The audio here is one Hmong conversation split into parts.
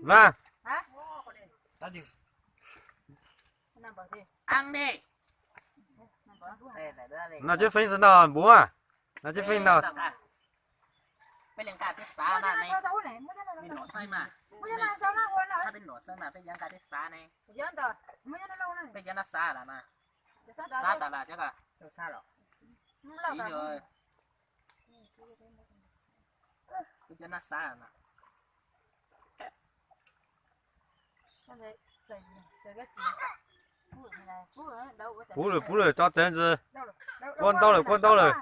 Vam, noj cib feeb xwb no npuv, noj cib feeb no. Peb li nqa peb xav na ne, peb nuam xeeb na, peb nuam xeeb na peb yuav nqa peb xav ne. Peb cov noj xav lawm na, xav tas lawm cov ko, peb cov noj xav lawm na. Puv lawm, puv lawm, tso tsawv ntsis. Kuaj ntau lawm, kuaj ntau lawm.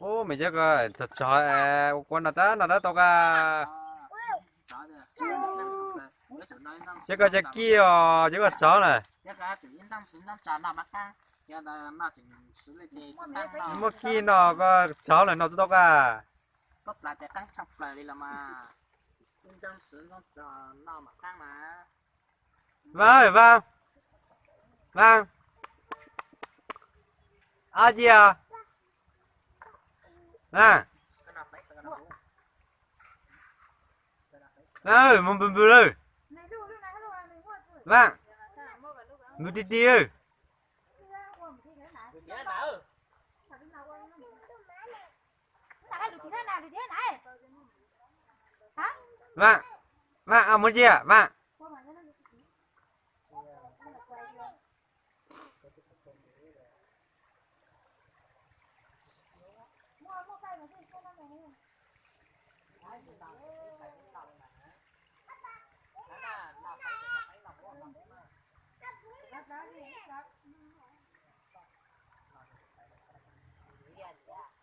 Ub, mem cov ko tsov tsov, ua kua no tsab no dab tau ka. Cov ko cov kij os, cov ko tsov na. Muaj kij no ko tsov lawm no tsis tau ka. Vam, Vam, Vam, ab ci, Vam, Vam, mus npws npws lawm, Vam, npws ti ti lawm. Vam, Vam, mus ci, Vam.